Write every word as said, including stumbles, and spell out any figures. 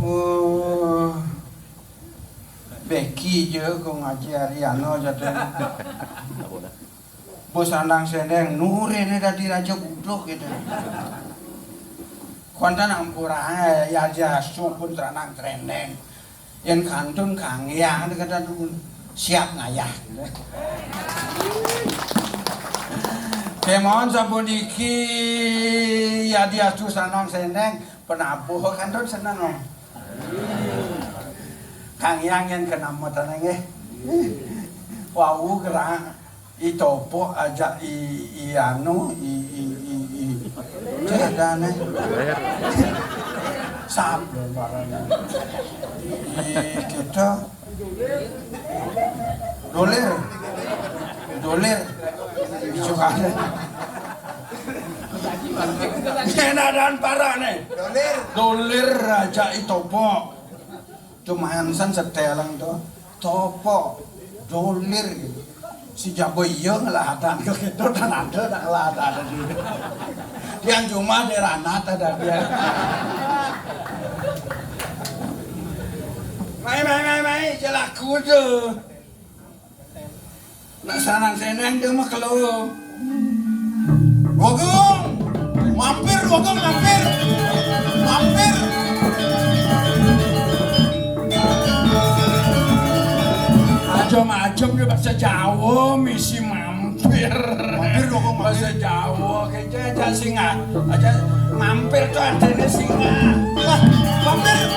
Oh, Becky aja kok ngaji Ariano aja tuh. Bos Anang Sendeng, nurene dadi raja budok gitu. Kontan ampura, eh, ya aja sumpun teranang trendeng. Yen kantun Kang Yang kata dukun siap ngayah. Kemon sampun iki ya diastu Anang Sendeng penabuh kantun seneng om. Kang Yang yen kena mata nggih. Wau gerang. I Topo aja i, i anu i i i i cedane. Sap lho barane. I kita dolir. Dolir. Ijokane. Yen adan parane. Dolir. Dolir aja i Topo. Cuman san setelang to, Topo, dolir gitu. Si jabo iya ngelahatan ke kita dan ada nak ngelahatan juga. Yang cuma di ranat ada dia. Mai mai mai mai celaku tuh. Nak Anang Sendeng dia mah kalau Wagong, mampir Wagong, mampir, mampir. Aja macem dia bahasa Jawa misi mampir. Mampir Wagong, bahasa Jawa kayaknya aja singa, aja mampir tuh artinya singa. Wah, mampir.